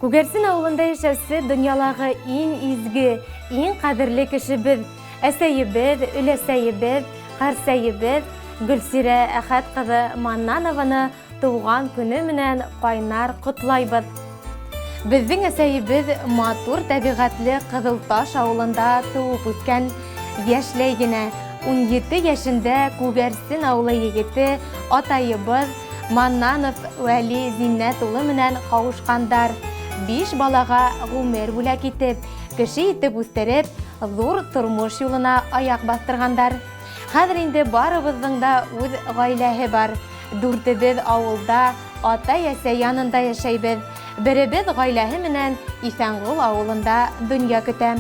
Күгәрсен авылында яшәүче дөньялағы иң изге, иң кадерле кешебез, әсәйебез, өләсәйебез, карсәйебез Гөлсирә Әхәт кызы Маннанованы туган көне менән кайнар котлайбыз. Безнең әсәйебез матур табигатьле Кызылташ авылында туып үскән. Яшьләй генә, 17 яшендә Күгәрсен авылы егете атаебыз Маннанов Вәли Зиннәт улы менән кавышкандар. Биш балага гомер бүләк итеп, кеше итеп үстереп, зур тормыш юлына аяк бастыргандар. Хәзер инде барыбызның да үз гаиләһе бар. Дүртебез авылда, атай-әсәй янында яшәйбез. Беребез гаиләһе менән Исәнгол авылында дөнья көтә.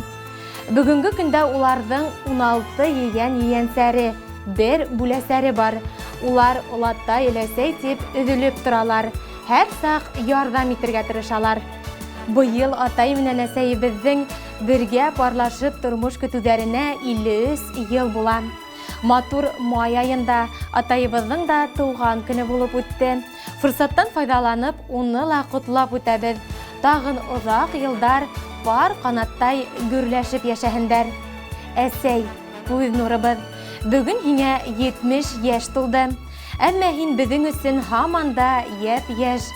Бүгенге көндә уларҙың 16 ейән-ейәнсәре, бер бүләсәре бар. Улар олатай-өләсәй дип өҙөлөп торалар, һәр саҡ ярҙам итергә тырышалар. Быйыл атай менән әсәйебеҙҙең бергә парлашып тормош көтөүҙәренә 53 йыл була. Матур май айында атайыбыҙҙың да тыуған көнө булып үтте. Форсаттан файҙаланып, уны ла ҡотлап үтәбеҙ. Тағын оҙаҡ йылдар пар ҡанаттай гөрләшеп йәшәһендәр. Әсәй, күҙ нурыбыҙ, бөгөн һиңә 70 йәш тулды. Әммә һин беҙҙең өсөн һаман да йәп-йәш.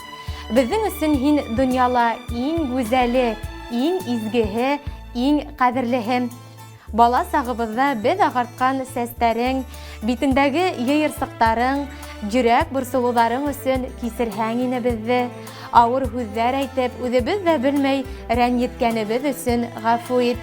Беҙҙең өсөн һин донъяла иң гүзәле, иң изгеһе, иң ҡәҙерлеһе. Бала сағыбыҙҙа беҙ ағартҡан сәстәрең, битеңдәге йыйырсыҡтарың, йөрәк борсолоуҙарың өсөн кисерһәң ине беҙҙе. Ауыр һүҙҙәр әйтеп, үҙебеҙ ҙә белмәй рәнйеткәнебеҙ өсөн ғәфү ит.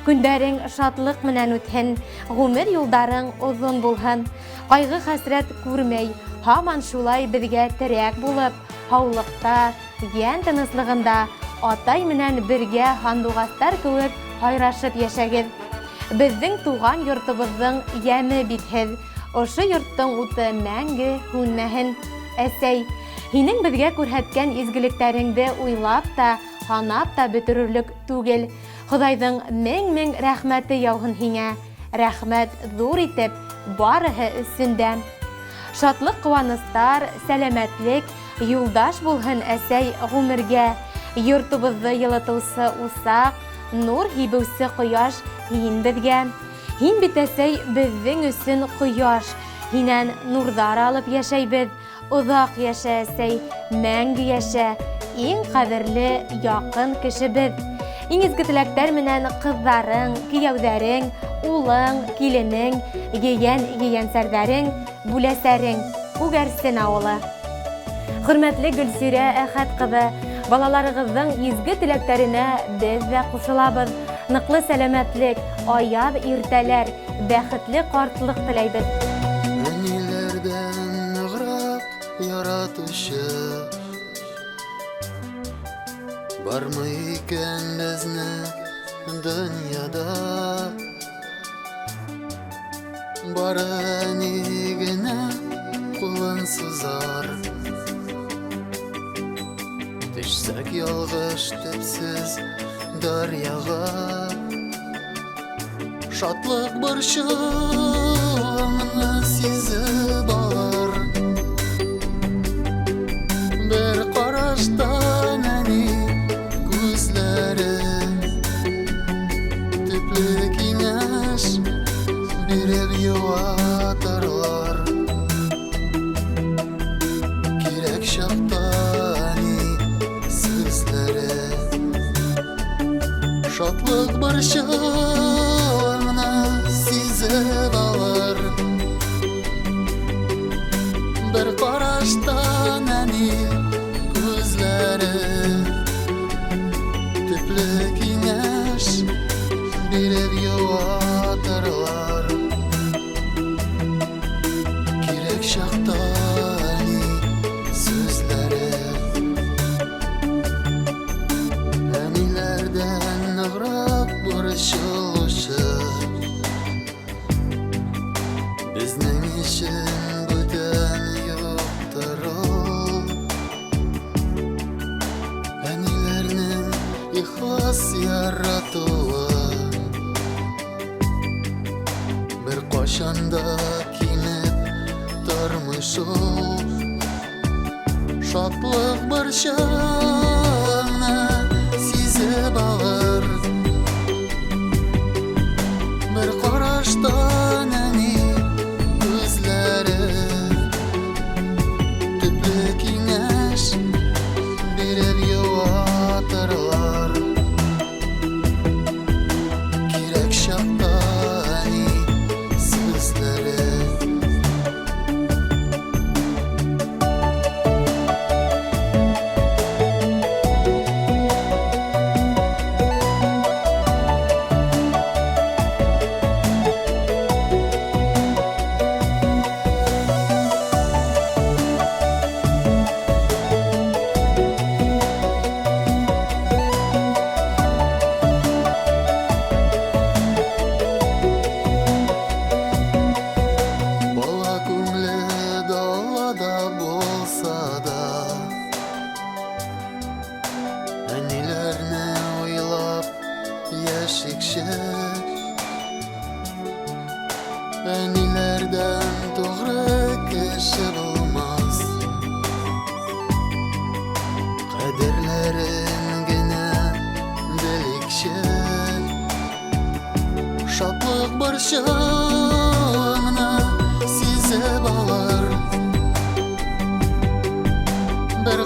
Көндәрең шатлыҡ менән үтһен, ғүмер юлдарың оҙон булһын. Ҡайғы-хәсрәт күрмәй, һаман шулай беҙгә терәк булып, һаулыҡта, йән тыныслығында атай менән бергә һандуғастар кеүек һайрашып йәшәгеҙ. Беҙҙең туған йортобоҙҙоң йәме бит һеҙ. Ошо йорттоң уты мәңге һүнмәһен. Әсәй, һинең беҙгә күрһәткән изгелектәреңде уйлап та, һанап та бөтөрөрлөк түгел. Хоҙайҙың мең-мең рәхмәте яуһын һиңә. Рәхмәт ҙур итеп, барыһы өсөн дә. Шатлыҡ ҡыуаныстар, сәләмәтлек, юлдаш булһын әсәй ғүмергә. Йортобоҙҙо йылытыусы усаҡ, нур һибеүсе ҡояш һин беҙгә. Һин бит, әсәй, беҙҙең өсөн ҡояш. Һинән нурҙар алып йәшәйбеҙ. Оҙаҡ йәшә, әсәй, мәңге йәшә. Иң ҡәҙерле, яҡын кешебеҙ. Иң изге теләктәр менән ҡыҙҙарың, кейәүҙәрең, улың, киленең, ейән-ейәнсәрҙәрең, бүләсәрең, Күгәрсен ауылы. Хөрмәтле Гөлсирә Әхәт ҡыҙы, балаларығыҙҙың изге теләктәренә беҙ ҙә ҡушылабыҙ. Ныҡлы сәләмәтлек, аяҙ иртәләр, бәхетле ҡартлыҡ теләйбеҙ. Әниләрҙән нығыраҡ яратыусы бармы икән безнең донъяда? Бары әни генә ҡулын сузар. Төшсәк ялғыш төпсөҙ даръяға, шатлыҡ борсоуыңны сиҙеп алыр. Бер ҡараштан әни күҙҙәре төплө кәңәш биреп йыуатырлар. Кәрәк саҡта әни һүҙҙәре шатлыҡ борсоуыңны сиҙеп алыр. Бер ҡараштан әни күҙҙәре төплө кәңәш биреп йыуатырлар. Кәрәк саҡта әни һүҙҙәре әниләрҙән нығыраҡ борсолоусы беҙҙең өсөн бүтән юҡтыр ул. Әниләрҙең ихлас яратыуы бер ҡасан да кимеп тормай шул. Шатлыҡ борсоуыңны Төпле киңәш биреп йыуатырлар. Кирәк чакта әни сүзләре. Бала күңле далада булса да, Әниләрне уйлап яшикче. Әниләрдән тугры кеше булмас, Кадерләрен генә беликче. Шатлык борчуыңны сизеп алыр. Бер